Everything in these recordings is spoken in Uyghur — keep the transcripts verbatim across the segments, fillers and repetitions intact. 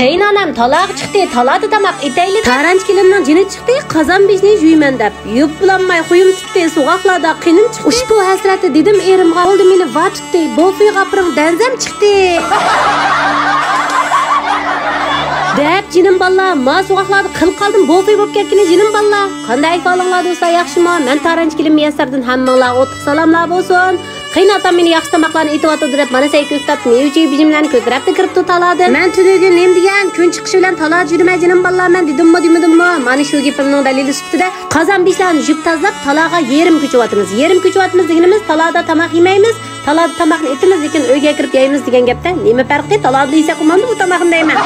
قېيىنئانام تالاغا چىقتى، تالادا تاماق ئېتەيلى دەپ. تارانچى كېلىننىڭ جېنى چىقتى، قازان بېشىنى يۇيىمەن دەپ. يۇپپىلانماي خۇيۇم تۇتتى، سوغۇقلاردا قېنىم چىقتى. ئۇشبۇ ھەسرەتتە دېدىم ئېرىمغا، بولدى مېنى ۋا تۇتتى، بوفېغا ئاپىرىڭ دەنزەم چىقتى. دەپ جېنىم باللا، ما سوغۇقلاردا قىل قالدىم، بوفې بولۇپ كەتكىنى جېنىم باللا. قانداق ئەھۋالىڭلار دوستلار، ياخشىمۇ؟ مەن تارانچى كېلىن مىيەسسەردىن ھەممىڭلارغا ئوتلۇق سالاملار بولسۇن. قېيىنئاتام مېنى ياخشى تاماقلارنى ئېتىۋاتىدۇ دەپ، مانا سەي كۆكتات، مېۋە-چېۋە بېجىملەرنى كۆتۈرەپلا كىرىپتۇ تالادىن. مەن تۈنۈگۈن نېمە دېگەن؟ كۈن چىقىشى بىلەن تالادا يۈرىمەن جېنىم بالىلار مەن دېدىممۇ دېمىدىممۇ؟ مانا شۇ گېپىمنىڭ دەلىلى سۈپىتىدە قازان بېشلارنى يۇيۇپ تازىلاپ، تالاغا يېرىم كۆچۈۋاتىمىز. يېرىم كۆچۈۋاتىمىز دېگىنىمىز، تالادا تاماق يېمەيمىز، تالادا تاماقنى ئېتىمىز، لېكىن ئۆيگە كىرىپ يەيمىز دېگەن گەپتە نېمە پەرقى؟ تالادا يېسەك بولمامدۇ بۇ تاماقنى دەيمەن.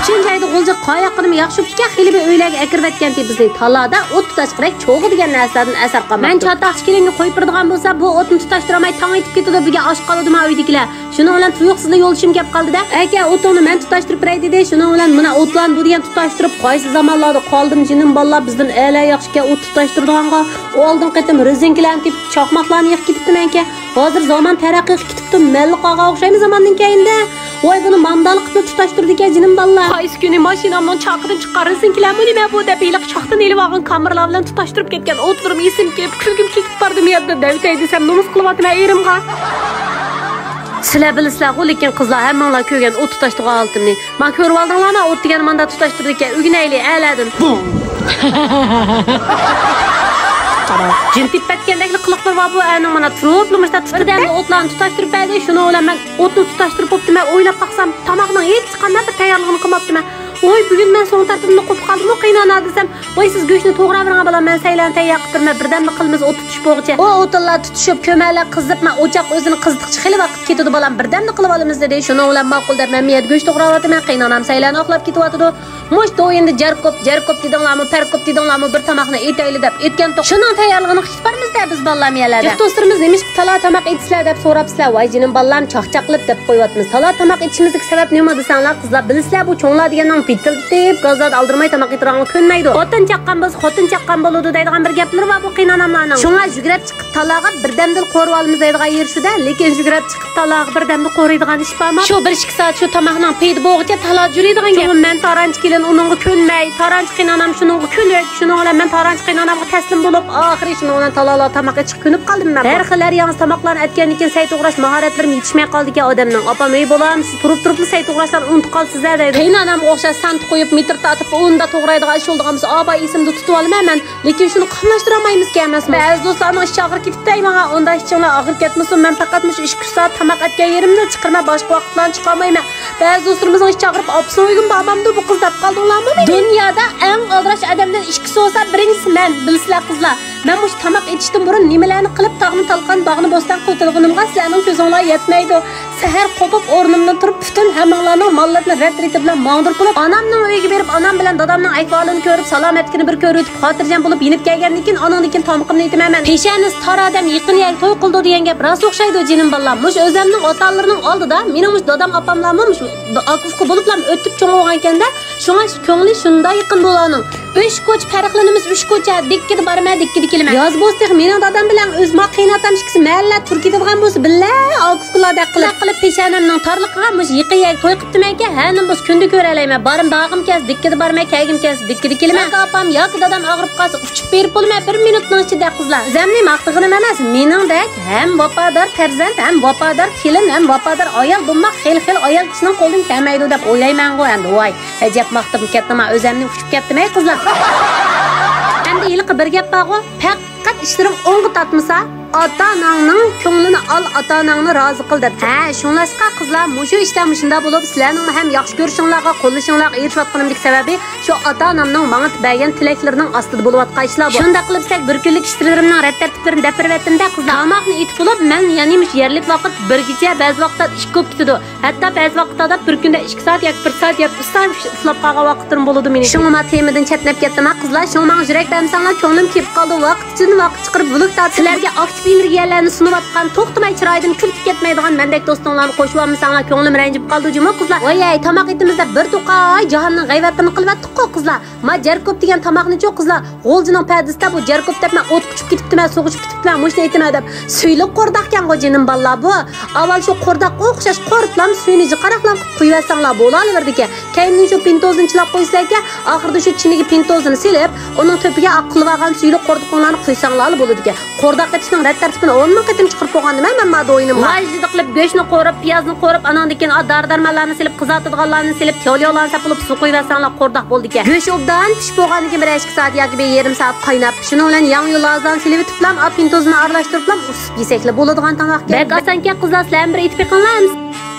ئۈچىنچى ئايدا غۇلجا قاياققىنىمۇ ياخشى بوپتىكەن، خېلى بىر ئۆيلەرگە ئەكىرىۋەتكەنتى بىزنى. تالادا ئوت تۇتاشقۇدەك چوغا دېگەن نەرسىلەردىن ئەسەر قالماپتۇ. مەن چاتاقچى كېلىنگە قويۇپ بېرىدىغان بولسا، بۇ ئوتنى تۇتاشتۇرالماي تاڭ ئېتىپ كېتىدۇ، بۈگۈن ئاچ قالىدۇ ماۋۇ ئۆيدىكىلەر. شۇنىڭ بىلەن تۇيۇقسىزلا يولدىشىم كەپ قالدى-دە، ئەكە، ئوتۇڭنى مەن تۇتاشتۇرۇپ بېرەي دېدى. شۇنىڭ بىلەن مانا ئوتلارنى بۇ دېگەن تۇتاشتۇرۇپ، قايسى زامانلاردا قالدىم جېنىم بالىلار، بىزدىن ئەلا ياخشىكەن ئوت تۇتاشتۇرىدىغانغا. ئۇ ئالدىنقى قېتىم رېزىنكىلەرنى تېپىپ، چاقماقلارنى يېقىپ كېتىپتىمەنكەن. ھازىر زامان تەرەققىي قىلىپ كېتىپتۇ، مەنلا قالغان ئوخشايمۇ زاماندىن كېيىندە. ۋاي، بۇنى ماندالا قىلىپ تۇتاشتۇرىدىكەن جېنىم بالىلار. قايسى كۈنى ماشىنامنىڭ چاقىدىن چىققان رېزىنكىلەرمۇ نېمە بۇ دەپ ھېلىقى چاقتىن ئېلىۋالغان كامېرلار بىلەن تۇتاشتۇرۇپ كەتكەن ئوتلىرىم ئېسىمگە كېلىپ، كۈلگۈم كېلىپ بارىدۇ مۇ يەردە دەۋېتەي دېسەم، نومۇس قىلىۋاتىمەن ئېرىمغا. سىلەر بىلىسىلەرغۇ، لېكىن قىزلار ھەممىڭلار كۆرگەن ئوت تۇتاشتۇرغان ھالىتىمنى. مانا كۆرۈۋالدىڭلارمۇ، ئوت دېگەن ماندا تۇتاشتۇرىدىكەن، ئۆگىنەيلى ئەلەردىن. جىن تېپىپ كەتكەندەكلا قىلىقلىرى بار بۇ ئەرنىڭ، مانا تۇرۇپلا مۇشۇنداق تۇتۇپ بىردەمدە ئوتلارنى تۇتاشتۇرۇپ بەردى. شۇنىڭ بىلەن مەن ئوتنى تۇتاشتۇرۇپ بوپتىمەن، ئويلاپ باقسام، تاماقنىڭ ھېچقانداق بىر تەييارلىقىنى قىلماپتىمەن. ۋاي، بۈگۈن مەن سوڭ تەرىپىمنى قوپۇپ قالدىمۇ قېيىنئانا دېسەم، ۋاي، سىز گۆشنى توغراۋېرىڭ بالام، مەن سەيلەرنى تەييار قىلىپ تۇرىمەن، بىردەمدە قىلىمىز ئوت تۇتۇش بولغۇچە. ئۇ ئوتۇنلار تۇتۇشۇپ، كۆمەرلەر قىزىپ، مانا ئوچاق ئۆزىنى قىزىتقۇچە خېلى ۋاقىت كېتىدۇ بالام، بىردەمدە قىلىۋالىمىز دېدى. شۇنىڭ بىلەن ماقۇل دەپ مەن مۇ يەردە گۆش توغراۋاتىمەن، قېيىنئانام سەيلەرنى ئاقلاپ كېتىۋاتىدۇ. مۇشۇ دويىندا جەركوپ، جەركوپ دېدىڭلارمۇ، پەركوپ دېدىڭلارمۇ، بىر تاماقنى ئېتەيلى دەپ ئېتكەنتۇق. شۇنىڭ تەييارلىقىنى قىلىپ بارىمىز-دە بىز بالىلار مۇ يەرلەردە. جىق دوستلىرىمىز نېمىشقا تالا تاماق ئېتىسىلەر دەپ سوراپسىلەر. ۋاي جېنىم بالىلارنى چاقچاقلىپ دەپ قويۇۋاتىمىز. تالا تاماق ئېتىشىمىزدىكى سەۋەب نېمە دېسەڭلار، قىزلار بىلىسىلەر، بۇ چوڭلار دېگەننىڭ بىتىلدىتىپ، گازلاردا ئالدىرىماي تاماق ئېتىدىغانغا كۆنمەيدۇ. خوتۇن چاققان بولسا، خوتۇن چاققان بولىدۇ دەيدىغان بىر گەپلىرى بار بۇ قېيىنئاناملارنىڭ. شۇڭا يۈگرەپ چىقىپ تالاغا بىردەمدىلا قورۇۋالىمىز دەيدىغان يېرى شۇ-دە، لېكىن يۈگرەپ چىقىپ تالاغا بىردەمدە قورۇيدىغان ئىش بارمۇ؟ شۇ بىر ئىككى سائەت شۇ تاماقنىڭ پەيدى بولغۇچە تالا جۈرىدىغان گەپ. شۇڭا مەن تارانچى كېلىن ئۇنىڭغا كۆنمەي، تارانچى قېيىنئانام شۇنىڭغا كۆنۈك، شۇنىڭ بىلەن مەن تارانچى قېيىنئانامغا تەسلىم بولۇپ، ئاخىرى شۇنىڭ بىلەن تالالا تاماق ئېتىشقا كۆنۈپ قالدىم مەن. ھەر خىل ھەر ياڭزا تاماقلارنى ئەتكەندىن كېيىن سەي توغراش ماھارەتلىرىم يېتىشمەي قالىدىكەن ئادەمنىڭ. ئاپام ئۆي بولامسىز، تۇرۇپ تۇرۇپلا سەي توغراشلارنى ئۇنتۇپ قالىسىز-ھە دەيدۇ. قېيىنئانامغا ئوخشاش سانتا قويۇپ مېتىر تارتىپ ئۇندا توغرايدىغان ئىش بولىدىغان بولسا، ئاباي ئېسىمدە تۇتۇۋالىمەن مەن. لېكىن شۇنى قاملاشتۇرالمايمىزكەن ئەمەسمۇ؟ بەزى دوستلارنىڭ ئىچى ئاغرىپ كېتىپتۇ ماڭا. ئۇنداق ئىچىڭلار ئاغرىپ كەتمىسۇن، مەن پەقەت مۇشۇ ئىككى ئۈچ سائەت تاماق ئەتكەن يېرىمدىلا چىقىرىمەن، باشقا ۋاقىتلارنى چىقارمايمەن. بەزى دوستلىرىمىزنىڭ ئىچى ئاغرىپ، ئاپىسىنىڭ ئۆيىگىمۇ بارمامدۇ بۇ قىز دەپ قالدىڭلارمۇ مېنى؟ دۇنيادا ئەڭ ئالدىراش ئادەمدىن ئىككىسى بولسا، بىرىنچىسى مەن، بىلىسىلەر قىزلار. مەن مۇشۇ تاماق ئېتىشتىن بۇرۇن نېمىلەرنى قىلىپ، تاغنى تالقان، باغنى بوستان قىلىۋېتىلغىنىمغا سىلەرنىڭ كۆزۈڭلار يەتمەيدۇ. سەھەر قوپۇپ ئورنۇمدىن تۇرۇپ، پۈتۈن ھەممىڭلارنىڭ ماللىرىنى رەت-رېتى بىلەن ماڭدۇرۇپ بولۇپ، ئانامنىڭ ئۆيىگە بېرىپ، ئانام بىلەن دادامنىڭ ئەھۋالىنى كۆرۈپ، سالامەتلىكىنى بىر كۆرۈۋېتىپ، خاتىرجەم بولۇپ يېنىپ كەلگەندىن كېيىن، ئانىڭدىن كېيىن تامىقىمنى ئېتىمەن مەن. پېشەنىسى تار ئادەم يېقىن يەرگە توي قىلىدۇ دېگەن گەپ راست ئوخشايدۇ، جېنىم بالىلار. مۇشۇ ئۆزەمنىڭ ئاتا-ئانىلىرىنىڭ ئالدىدا مېنىڭ مۇشۇ دادام، ئاپاملارمۇ مۇشۇ ئاكا-ئۇكا بولۇپلا ئۆتۈپ چوڭ بولغانكەن-دە، شۇڭا كۆڭلى شۇنداق يېقىن بۇلارنىڭ. ئۈچ كوچا پەرقلىنىمىز، ئۈچ كوچا، دىككىدە بارىمەن، دىككىدە كېلىمەن. ياز بولسا تېخى مېنىڭ دادام بىلەن ئۆزۈم قېيىنئاتام ئىككىسى مەھەللە تۈر كېتىدىغان بولسا بىللە ئاكا-ئۇكىلاردەك قىلىپ، قىلىپ پېشەنەمنىڭ تارلىقىغا مۇشۇ يېقىن يەرگە توي قىپتىمەنكەن، ھەنىمۇ بولسا كۈندە كۆرەلەيمەن. بارىم بارغۇم كەلسە دىككىدە بارىمەن، كەلگۈم كەلسە دىككىدە كېلىمەن. ياكى ئاپام ياكى دادام ئاغرىپ قالسا ئۇچۇپ بېرىپ بولىمەن بىر مىنۇتنىڭ ئىچىدە قىزلار. ئۆزەمنى ماختىغىنىم ئەمەس، مېنىڭدەك ھەم ۋاپادار پەرزەنت، ھەم ۋاپادار كېلىن، ھەم ۋاپادار ئايال بولماق خېلى-خېلى ئايال كىشىنىڭ قولىدىن كەلمەيدۇ دەپ ئويلايمەنغۇ ئەمدى. ۋاي، ئەجەب ماختىمۇ كەتتىم، ئۆزەمنى ئۇچۇپ كەتتىمەي قىزلار. ئەمدى ھېلىقى بىر گەپ بارغۇ، پەقەت ئىشلىرىڭ ئوڭغا تارتمىسا، ئاتا-ئاناڭنىڭ كۆڭلىنى ئال، ئاتا-ئاناڭنى رازى قىل دەپتۇ. ھە، شۇڭلاشقا قىزلار، مۇشۇ ئىشلار مۇشۇنداق بولۇپ، سىلەرنىڭمۇ ھەم ياخشى كۆرۈشۈڭلارغا، قوللىشىڭلارغا ئېرىشىۋاتقىنىمدىكى سەۋەبى شۇ ئاتا-ئانامنىڭ ماڭا بەرگەن تىلەكلىرىنىڭ ئاستىدا بولۇۋاتقان ئىشلار بۇ. شۇنداق قىلىپ سەك بىر كۈنلۈك ئىشلىرىمنىڭ رەتتەرتىپلىرىنى دەپ بېرىۋەتتىم-دە قىزلار. تاماقنى ئېتىپ بولۇپ، مەن يەنى مۇشۇ يەرلىك ۋاقىت بىرگىچە، بەزى ۋاقىتلاردا ئىككى بولۇپ كېتىدۇ. ھەتتا بەزى ۋاقىتلاردا بىر كۈندە ئىككى سائەت ياكى بىر سائەت ياكى ئۈچ سائەت ئۇخلاپ قالغان ۋاقىتلىرىم بولىدۇ مېنىڭ. شۇڭا ما تېمىدىن چەتنەپ كەتتىم ھە قىزلار. شۇڭا ماڭا يۈرەك بەرمىسەڭلار، كۆڭلۈم كېلىپ قالدى. ۋاقىت ئىچىدىن ۋاقىت چىقىرىپ ۋلوگ تارتىپ سىلەرگە ئاكتىپ سىينىرگە يەرلەرنى سۇنۇۋاتقان، توختىماي چىرايىدىن كۈلكە كەتمەيدىغان مەندەك دوستۇڭلارنى قوشۇۋالمىساڭلار، كۆڭلۈم رەنجىپ قالىدۇ جۇمۇ قىزلار. ۋاي ھەي، تاماق ئېتىمىزدە بىر توقاي جاھاننىڭ غەيۋەتلىرىنى قىلىۋەتتۇققۇ قىزلار. ما جەركوب دېگەن تاماقنىچۇ قىزلار، غۇلجىنىڭ پەدىسىدە بۇ جەركوب دەپ مەن ئوتقا چۈشۈپ كېتىپتىمەن، سۇغا چۈشۈپ كېتىپتىمەن، مۇشۇنى ئېتىمەن دەپ. سۈيلۈك قورداقكەنغۇ جېنىم بالىلار بۇ. ئاۋۋال شۇ قورداققا ئوخشاش قورۇپلام سۈيىنى جىقاراقلام قىلىپ قۇيۇۋەتسەڭلار بولالىۋېرىدىكەن. كەينىدىن شۇ پىنتوزنى چىلاپ قويىسىلەركەن، ئاخىرىدا شۇ چىنىگە پىنتوزنى سېلىپ، ئۇنىڭ تۆپىگە ئاق قىلىۋالغان سۈيلۈك قوردىقىڭلارنى قۇيساڭلارلا بولىدىكەن. قورداق ئېتىشنىڭ رەت تەرتىپىنى ئون مىڭ قېتىم چىقىرىپ بولغانىدىم مەن ما دوينۇمغا. لاژدا قىلىپ گۆشنى قورۇپ، پىيازنى قورۇپ، ئاناڭدىن كېيىن دارى دەرمانلارنى سېلىپ، قىزارتىدىغانلارنى سېلىپ، تيوليولارنى سېپ بولۇپ سۇ قۇيۇۋەتسەڭلار قورداق بولىدىكەن. گۆش ئوبدان پىشىپ بولغاندىن كېيىن بىر ئىككى سائەت ياكى بىر يېرىم سائەت قايناپ، شۇنىڭ بىلەن ياڭيۇ لازانى سېلىۋېتىپلام، ئاپىنتوزنى ئارىلاشتۇرۇپلام ئۇسۇپ يېسەكلا بولىدىغان تاماق ئىكەن. بەك ئاسانكەن قىزلار، سىلەرمۇ بىر ئېتىپ بېقىڭلار.